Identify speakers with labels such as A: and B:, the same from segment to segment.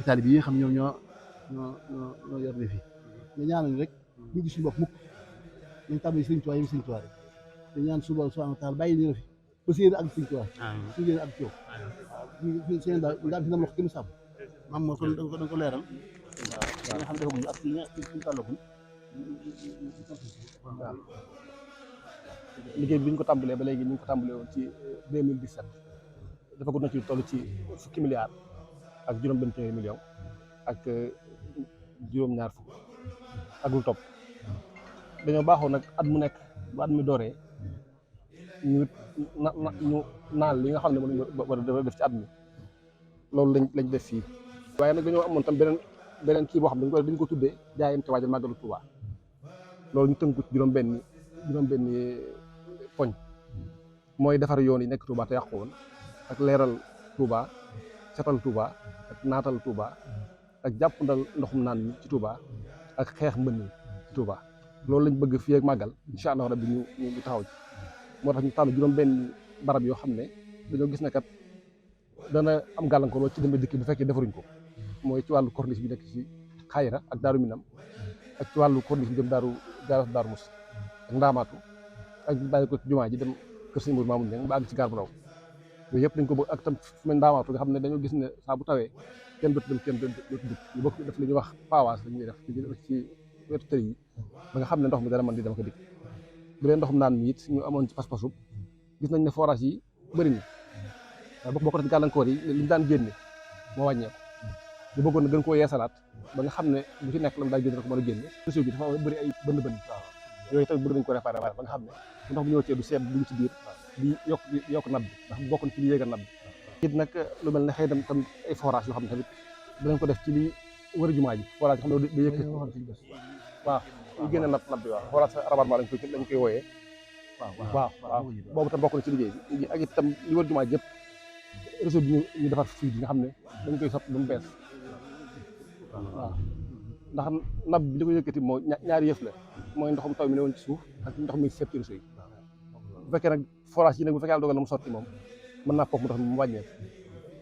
A: taalibe yi nga xam ñoo yor fi nga ñaanal rek ñu gis suñu bopp mukk nañ tàmbali Sëriñ Tuubaa yi Sëriñ Tuubaa rek te ñaan suba subhaanahu wa taala bàyyi ñu fi ba si yéen ak Sëriñ Tuubaa su yéen ak yow seen daal nga am si nam loxo gën a sàmm maam moo kon da nga ko leeral waaw nga xam ne defaguñu ak suñu tàllaguñ waaw liggéey bi ñu ko tàmbalee ba léegi ñu ngi ko tàmbalee woon ci 2017 dafa gudd na ci toll ci fukki milliards ak juróom-benn téeméeri million ak juróom-ñaar fukk ak lu topp dañoo baaxoo nag at mu nekk bu at mi dooree ñu naan li nga xam ne moom war a def ci at mi loolu lañ def fii waaye nag dañoo amoon tam beneen kii boo xam ne dañ ko tuddee jaayante waajal màggalu Tuuba loolu ñu tënku ci juróom-benn poñ mooy defar yoon yi nekk Touba te yàqu woon ak leeral Touba setal Touba ak naatal Touba ak jàppandal ndoxum naan mi ci Touba ak xeex mbënn mi ci Touba loolu lañ bëgg fii ak màggal incha allah rabbi ñu taxaw ci moo tax ñu tànn juróom-benn barab yoo xam ne dañoo gis ne kat dana am gàllankoor loolu ci demee dikk bu fekkee defaruñ ko mooy ci wàllu corniche bi nekk ci Xayra ak Daaru Minam ak ci wàllu corniche bi dem Daaru Mus ak Ndaamaatu ak bàyyi ko ci jumaa ji dem kër Sëñ Mourou Mamoun Dieng ba àgg ci gaar bu ndaw yooyu yëpp dañ ko bëgg ak tam fu mel Ndaamaatu nga xam ne dañoo gis ne saa bu tawee kenn dootu dem kenn dootu dikk ñu bokk def li ñuy wax pawaas la ñuy def ci wetu tëri yi ba nga xam ne ndox mi dana mën di dama ko dikk bu leen ndoxum naan mi it ñu amoon ci pas-pasu gis nañ ne forage yi bëri na waaye bokk na ci gàllankoor yi liñ daan génne moo wàññeeku ñu bëggoon na gën koo yeesalaat ba nga xam ne bu ci nekk la mu daal génne ko mën a génne réseau bi dafa bëri ay bënn yooyu tamit bëgg nañ ko réparé ba nga xam ne ndox bu ñëw ci du seet dugg ci biir di yokk nab bi ndax bokk na ci li yéegal nab bi it nag lu mel ne xëy na tam ay forage yoo xam ne tamit danañ ko def ci li wër jumaa ji forage yoo xam ne da yëkk waaw ñu génne nab bi waaw forage rabarment lañ koy wooyee waaw boobu tam bokk na ci liggéey bi ak itam li wër jumaa ji yëpp réseau bi ñu defar fii bi nga xam ne dañ koy soppi ba mu bees waaw ndax nab bi li ko yëkkati moo ñaari yëf la mooy ndoxum taw mi ne woon ci suuf ak ndox mi seet ci réseau yi bu fekkee nag forage yi nag bu fekkee yàlla dogal na mu sotti moom mën naa pompe ndox mi mu wàññeeku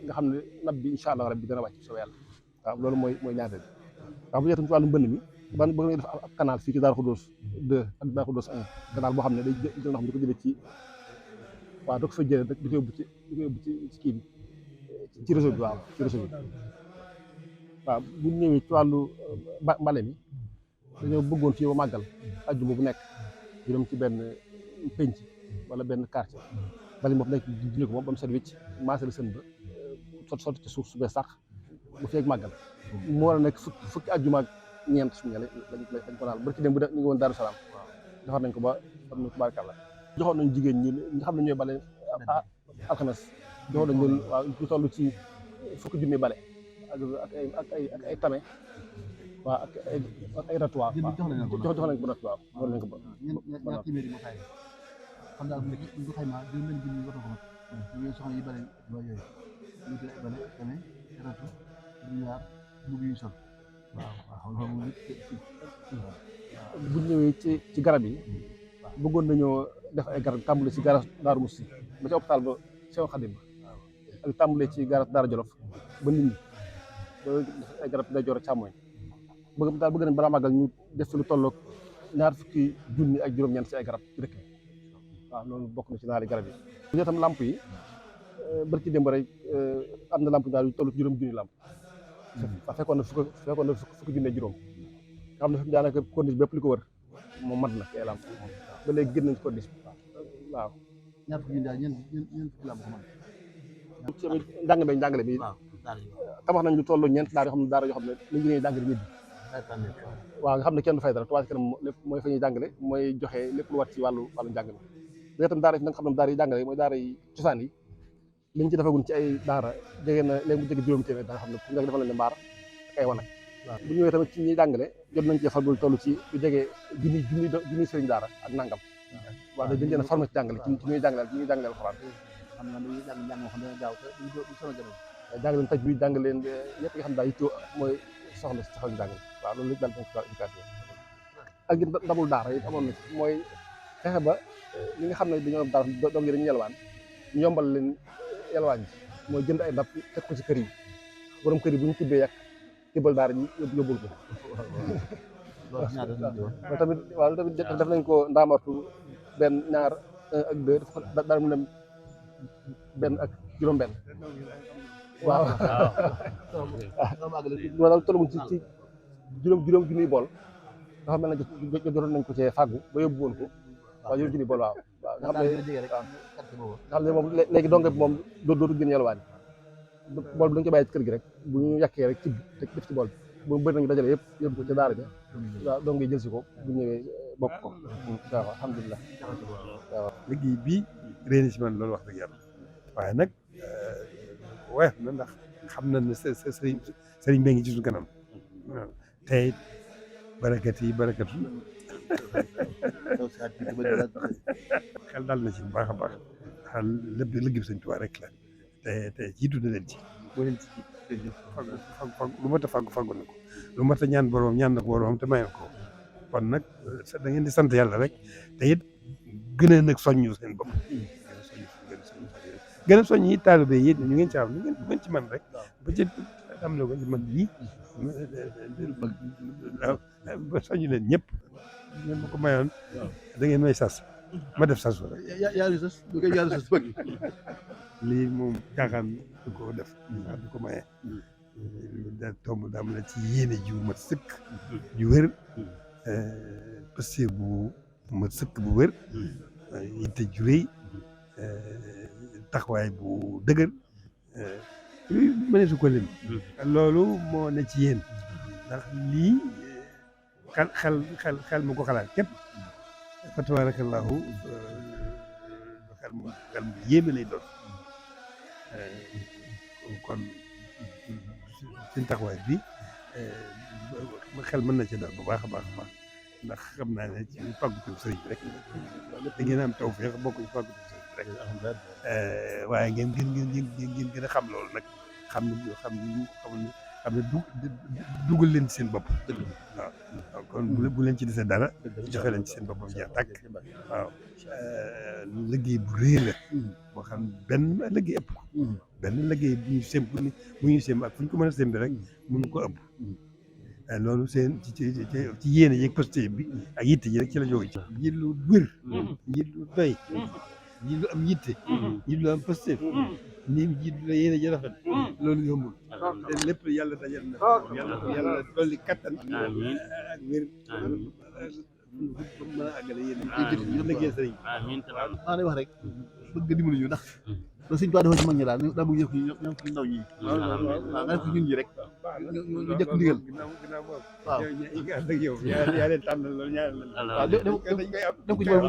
A: nga xam ne nab bi incha allah rabbi dana wàcc soo yàlla waaw loolu mooy ñaareel waaw bu jeetam ci wàllu mbënn mi bëgg nañu def ab canal fii ci Darou Khoudoss 2 ak Darou Khoudoss 1 canal boo xam ne day jël ndox mi di ko jëlee ci waaw da ko fa jëlee di ko yóbbu ci kii bi ci réseau bi waaw ci réseau bi waaw bu ñëwee ci wàllu mbale mi dañoo bëggoon fii ba màggal ajjuma bu nekk ñu dem ci benn penc wala benn quartier bali moom nekk dina ko moom ba mu set wicc maasal sën ba sotti ci suuf su bees sax bu feeg màggal mu war a nekk fukki ajjuma ak ñeent suñu lañ ko naal ba ci dem bu ñu ngi woon Daaru Salaam defar nañ ko ba am na ko barkàlla joxoon nañ jigéen ñi nga xam ne ñooy bale alxames joxoon nañ leen waaw ñu toll ci fukki junni bale ak ay tame waaw ak ay ratuwaar jox nañ ko ratuwaar war nañ ko ba ñaar téeméeri mo fay xam daal bu ñu ko xaymaa juróom-benn junni war na ko mat ñooy soxna yi bale yooyu ñu ay bale tame ratu ñaar mbubb yu sol bu ñëwee ci garab yi bëggoon nañoo def ay garab tàmbale ci garab Daaru Musti ba ci hôpital ba Cheikh Khadim ak tàmbale ci garab Daara Jolof ba nit ñi ba def ay garab ndeyjoor ak càmmoñ bëgg nañ balaa màggal ñu def lu tolloog ñaar fukki junni ak juróom-ñeent ci ay garab ci dëkk bi waaw loolu bokk na ci naari garab yi bu ñu tam lamp yi barki démb rek am na lamp daal yu toll juróom junni lamp waaw fekkoon na fukki junne juróom nga xam ne fi daanaka corniche bépp li ko wër moom mat na ci ay lamp ba léegi gën nañ ci corniche bi waaw ñaar fukki junne daal ñeent fukki lamp ko man ci njàngale bi tabax nañ lu toll ñeent daara yoo xam ne li ñu jàngale ñibbi waaw nga xam ne kenn du fay dara Touba Ca Kanam lépp mooy fa ñuy jàngale mooy joxe lépp lu war ci wàllu njàngale léegi tam daara yi nga xam ne daara yi jàngale mooy daara yi cosaan yi liñ ci defagun ci ay daara jege na léegi mu jege juróomi téeméer da nga xam ne fu nekk defal nañ ne mbaar ak ay wanag waaw bu ñëwee tamit ci ñuy jàngale jot nañ ci fagul toll ci lu jege junni sëriñ daara ak nangam waaw dañ leen a formé ci jàngale ci ñuy jàngale alxuraan xam na dañuy jàng xam ne gaaw te duñ sama jamono jàng leen taj bi jàng leen ñëpp nga xam daal yittoo mooy soxla si saxal njàng waaw loolu lépp daal dañ ko éducation ak it ndamul daara it amoon na mooy fexe ba ñi nga xam ne dañoo daara doom yi dañuy yelwaan ñu yombal leen yelwaan ji mooy jënd ay ndab teg ko ci kër yi borom kër yi bu ñu tibbee yàq tibbal daara ji yóbbul ko. waaw tamit waaw tamit def nañ ko ndaamartu benn ñaar 1 ak 2 def ko daal mu dem benn ak juróom-benn. waaw waaw tolluwul ci juróom junniy bool dafa mel ne jotoon nañ ko cee fàggu ba yóbbu woon ko waaw juróom junniy bool waaw nga xam ne moom léegi donge bi moom dootu gën yalwaan bool bi dañ ko bàyyi ci kër gi rek bu ñu yàkkee rek ci te def ci bool bi bu bëri nañu dajale yëpp yóbbu ko ca daara ja waaw donc jël si ko bu ñëwee bokk ko waaw alhamdulilah waaw
B: liggéey bii réy na ci man loolu wax dëgg yàlla waaye nag woyof na ndax xam na ne sëriñ bi ngi ci suñu kanam waaw tey barakat yi barakatu xel dal na ci bu baax a baax xel lépp liggéey sëñ Tuubaa rek la te jiitu na leen ci boo leen ci lu mat a fàggu na ko lu mat a ñaan boroom ñaan na ko boroom te mayoon ko kon nag da ngeen di sant yàlla rek te it gën a nag soññu seen bopp gën a soññ yi taalibe yi ñu ngeen ci am ñu ngeen ci man rek ba ci am na ko ci man ñii ba soññ leen ñëpp ngeen ma ko mayoon da ngeen may sas ma def sas rek yàlla sas lii moom caaxaan du ko def du ko maye da tomb daam la ci yéene jiw mat sëkk ju wér parce que bu mat sëkk bu wér yitte ju rëy taxawaay bu dëgër mëne su ko lim loolu moo ne ci yéen ndax lii xel mu ko xalaat képp fa tabarakallahu xel mu yéeme lay doon kon suñ taxawaay bi xel mën na ci dal bu baax a baax a baax ndax xam naa ne ci fàgguteef sëriñ bi rek da ngeen am tawfeex bokk ci fàgguteef sëriñ bi rek waaye ngeen gën a xam loolu nag xam ne dugal leen ci seen bopp waaw kon bu leen ci desee dara joxe leen ci seen bopp jeex tàkk waaw liggéey bu rëy la boo xam benn liggéey ëpp ko benn liggéey bu ñu sémb ak fu ñu ko mën a sémb rek mënu ko ëpp loolu seen ci yéene yeeg posté bi ak yitte ji rek ci la jóge ci ji lu wér ji lu doy ji lu am yitte ji lu am posté nii ji lu yéene ji rafet loolu yombul te lépp yàlla dajal na yàlla dolli kattan ak wér mën a àggale yéen ñu liggéey sëriñ maa lay wax rek bëgg nga dimbali ñu ndax loolu suñu toit defoon ci mag ñi daal daa bëgg yëf ñoom ci ndaw ñi waaw nga def ko ñun ñi rek ñu jëkk ndigal waaw yaa leen tànn loolu ñaar waaw def ko ci boobu